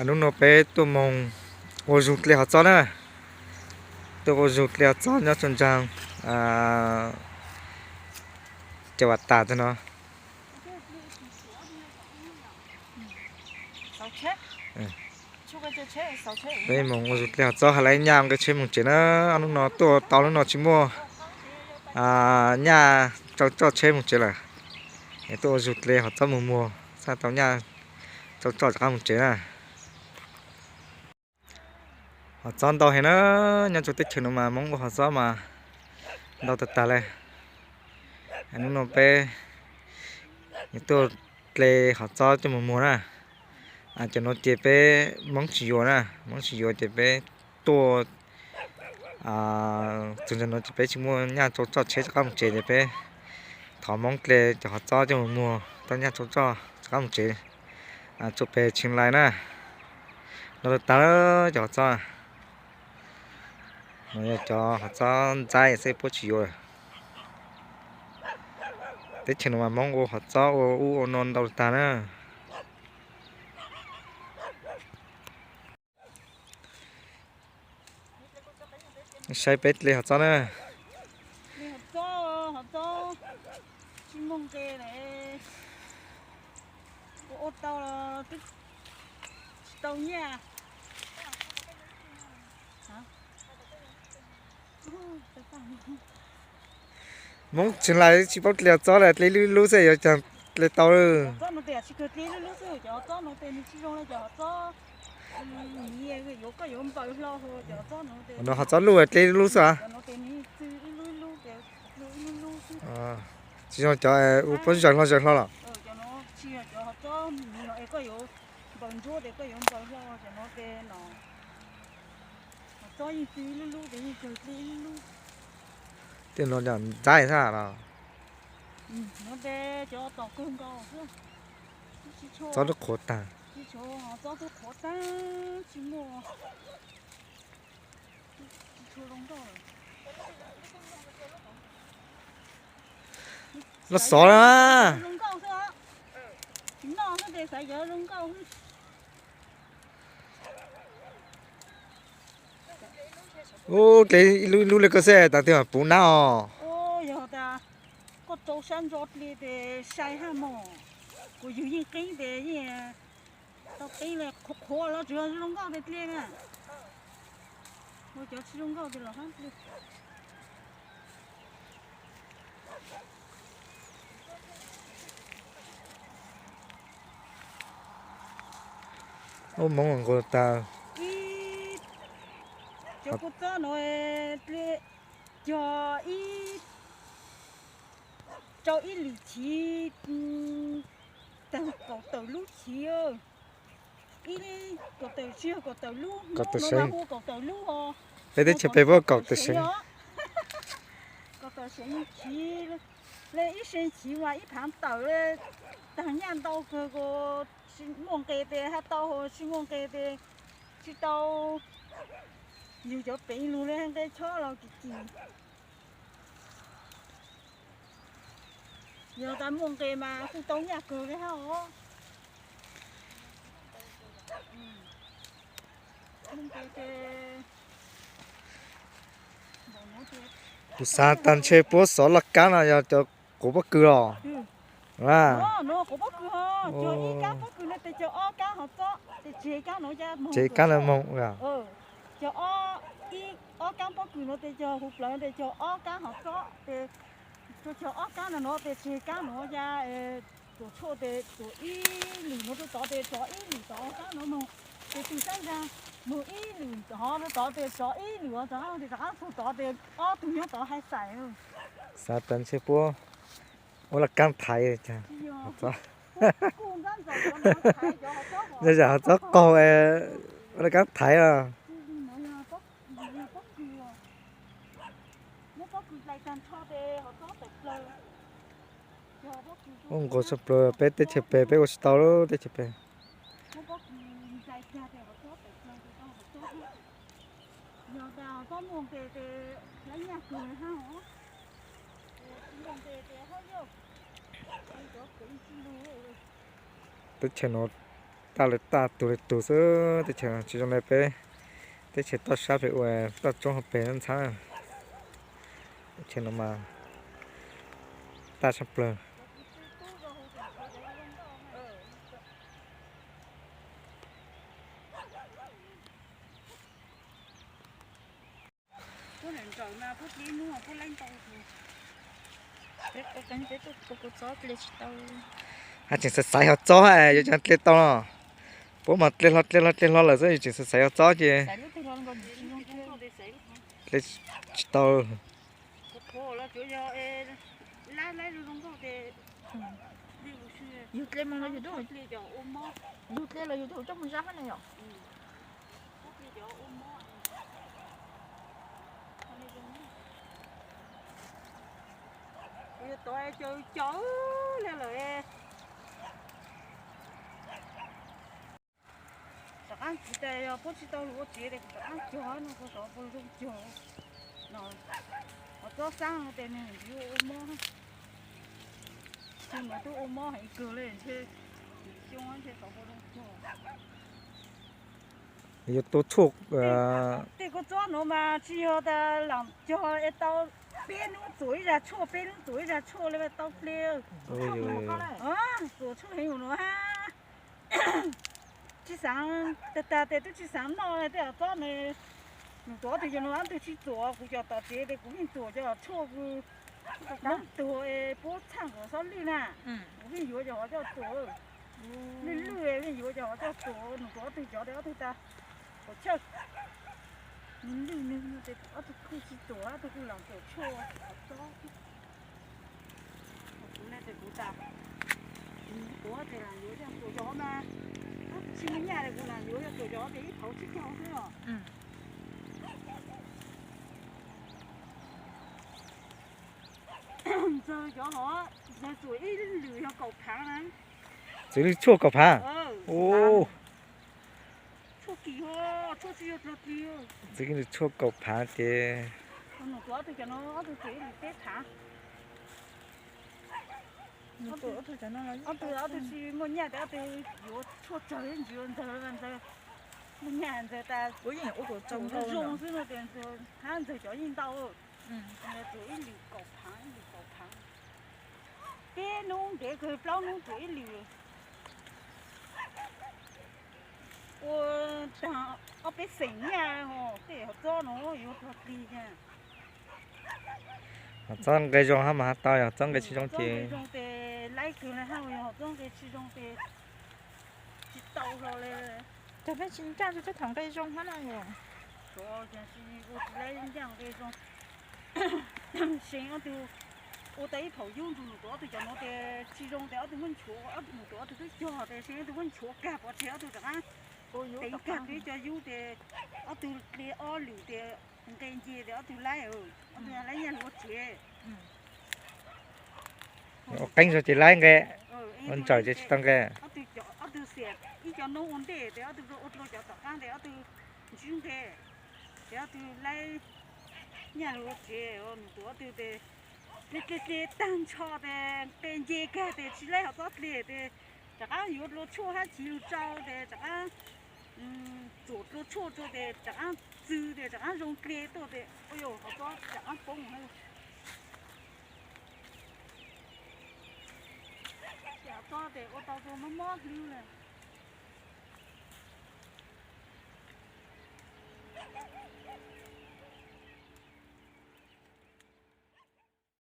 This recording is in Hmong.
Hnub no peb tuaj moog ua zug dle hov txob na. Tuaj ua zug dle hov txob nyob rau nraag Ces Vam Tas tag no. Peb moog ua zug dle hov txob has lais nyaj nqe tsheb moog tsev na. Hnub no tuaj tau lub no tsis muaj nyaj rau roj tsheb moog tsev lawm. Es tuaj ua zug dle hov txob moog muag xaj tau nyaj rau roj rov qab moog tsev na. Hov txob ntau heev na, nyob rau teb chaws no mas Hmoob ua hov txob mas ntau tag tag li. Hnub no peb tuaj dle hov txob coj moog muag na. Cov no ces peb Hmoob tsis yuav na, Hmoob tsis yuav ces peb tuaj txug nraag no ces peb tsis muaj nyaj rau roj tsheb rov qab moog tsev ces peb thov Hmoob dle cov hov txob coj moog muag tau nyaj rau roj rov qab moog tsev. Tsuas peg Tsheej Lais na, ntau tag tag cov hov txob. No yog cov hov txob ntxaib xwb puab tsis yuav. Teb chaws no mas Hmoob ua hov txob ua ub ua no ntau tag na. Saib peb dle hov txob na. Hov txob, hov txob tsis muaj nqe, ua tau los twb tsis tau nyaj. Hmoob Tsheej Lais tsis paub dle hov txob li, dle ib lub ib lub xwb yuav caag dle tau. Hov txob no tes tsis kawg dle ib lub lub xwb, cov hov txob no tes nws tsis zoo li cov hov txob, yuav koj yuav npaws hlo, cov hov txob no tes no hov txob luj dle ib lub lub xwb a. Cov no tes nws txwv ib lub ib lub, ib lub lub xwb. Tsis zoo cov ua puab zawg hlo zawg hlo los. Cov no tsis yog cov hov txob miv no es koj yuav npaws ntsuab tes koj yuav npaws hlo, cov no tes no hov txob yeej txwv ib lub lub tes yeej kawg dle ib lub lub. Tej no yog ntxaib xwb los? No tes cov tom kawg nkaus xwb. Txob twb qhuav tag. Tsis tshuav, txob twb qhuav tag tsis muaj. Los xov na. Zoo nkauj xwb, tsis noj xwb tes xav yog zoo nkauj xwb. Ub, dle ib lub ib lub li koj xwb tas twg puv nab os. Yog tas koj rau sab ntso dle tes sai hab mog, kuv yug yeej qeeb tes yeej tau qeeb li, qhuav qhuav los tsuas zoo nkauj tes dle na. Ua cov tsis zoo nkauj tes los hab dle. Ub, Hmoob nqus tag. Cov kua txob no cog ib, rau ib lwm chiv, tag kaum tawm lub chiv. Ib kaum tawm, tsis yog kaum tawm lub, hnub no mas hu kaum tawm lub os. Peb teb chaws peb puab kaum tawm seev. Kaum tawm seev chiv, le ib seev chiv mas ib phav tawm, tag nyaj ntau kawg, kuv tsis muaj nqe tes hab tau, tsis muaj nqe tes tsis tau. Yug cov peev lug le nqe chob los kim kim. Yog tas muaj nqe mas kuj tau nyaj kawg li hab os. Kuv xav tas ntshe puab xov laj kab no yog cov quav pob kws los. Quav pob kws ho, cog ib kab pob kws no tes cog ob kab hov txob, tes tseg kab no, tseg kab no moog. Cog ob, ib, ob kab pob kws no tes cog huv plawv tes cog ob kab hov txob tes, cog ob kab no no tes tseg kab no ya, tuam tshuaj tes tuam ib lwm no rau tod tes tov ib lwm tov kab no moog, tes tug sab nraag moog ib lwm hov rau tod tes tov ib lwm os, rov qab tes rov qab txug tod tes ob tug nyob tod hais xais. Xav tas ntshe puab ua laj kab thaiv. Yog zam hov txob qaug, ua laj kab thaiv os. Ub, nqus tshaj plaws peb teb chaws peg, peb ua tsis tau lub teb chaws peg. Teb chaws no Taj lawv taj, tug lawv tug xwb, teb chaws tsis zoo li peb teb chaws toj sab pem ua toj roob hauv pes ntxhab. Teb chaws no mas taj tshaj plaws. Haj tseem xaiv xaiv ho txob, yuav tseem dle tau no. Puab mas dle hlo dle hlo dle hlo lawm xwb, yuav tseem xaiv xaiv ho txob ces dle tsis tau. Yug dle mas yug, yug dle los yug coj mus zab hab na yom. Yog tod caw caw li lawm. Rov qaab txiv tas yog puab tsis tau lug ua tsev tes kuv rov qaab cog no, kuv rov puas zoo cog no. Ho txob xaab no tes nwg ntxiv ua mob, xyoo no twb ua mob heev kawg le ntshe, xyoo ntshe rov puas zoo cog. Yuav tua tshuaj. Tej kua txob no mas tsis yog tas lam cog es tau peb nub txuas ib zag tshuaj, peb nub txuas ib zag tshuaj le tau ple. Txuas tshuaj heev ua no hab. Tsis xaav tag tag tes twb tsis xaav noj tej txob ne. Nws tuav ob tug cov no ob tug tsis txuas, kuv cov tom tsev tes kuv yeej txuas cov tshuaj, kuv tuag es puab txhaaj kom xob lwj na, kuv yeej yuav cov hov coj txuas. Lwj lwj yeej yuav cov hov coj txuas, nws tuav ob tug cov tes ob tug tas, kom chawj. Nws lwj nws tes ob tug kuj tsis txuas, ob tug kuj lam txuas tshuaj txob. Kuv ne tes kuv tas, kuv tes lam yuav coj txuas cov hov mas, tsis muaj nyaj tes kuv lam yuav coj txuas cov hov tes ib thaum tsib caug xwb os. Ntxawg cov hov, ntxawg txuas ib lwm yog kaum phaav na. Txuas ib lwm tshuaj kaum phaav. Tshuaj kim, tshuaj tsis yog dlog dlig. Txuas ib lwm tshuaj kaum phaav ces. Nws tuav ob tug cov no ob tug txuas ib lwm peb phaav. Ob tug, ob tug tsis muaj nyaj tes ob tug yuav tshuaj tsawg ntsis ua ntxawg, ntxawg muaj nyaj ntxawg tas ua zoo xwb no tes hab ntxawg cov yeej ntau. Txuas ib lwm kaum phaav, ib lwm kaum phaav. Peb nub ntev kawg plaub nub txuas ib lwm. Ua taag ob peb xeem nyaj hos tej hov txob no yuav dlog dlig. Hov txob nqe zoo hab mas hab tau, yog txob nqe tsis zoo ces zoo tes laib kawg le hab, yog hov txob nqe tsis zoo tes tsis tau hlo le. Cog peb tsis ncaaj tsuj teb thaum nqe zoo hab na yom. Ua tsis laib ncaaj nqe zoo. See ob tug ua tau ib phaum yub nrug nws tuav ob tug cov nuav tes tsis zoo tes ob tug muab nchuav, nws tuav ob tug twb cog tes see ob tug muab nchuav kag pov tseg ob tug rov qaab teev kag peb cov yub tes ob tug dle ob lwm tes nqe nce tes ob tug laib, ob tug laib nyaj lug ua tsev. Ua qeeb zog ces laib nqe, ua ntsawm ces tsis tau nqe. Ob tug xiam ib co noob ua ntej tes ob tug ua dlua cov tom qaab tes ob tug ntsib nqe, tes ob tug laib nyaj lug ua tsev, nws tuav ob tug tes dle dle dle taag nrho tes nqe nce kag tes tsis laib hov txob dle tes rov qaab yuav dlua tshuaj hab chiv lug tsau tes rov qaab txuam dlua tshuaj rua tes rov qaab txwv tes rov qaab zoo dle tuaj tes ua yog hov txob rov qaab poob. Hov txob tes ua tau tua mob mob hlwb le.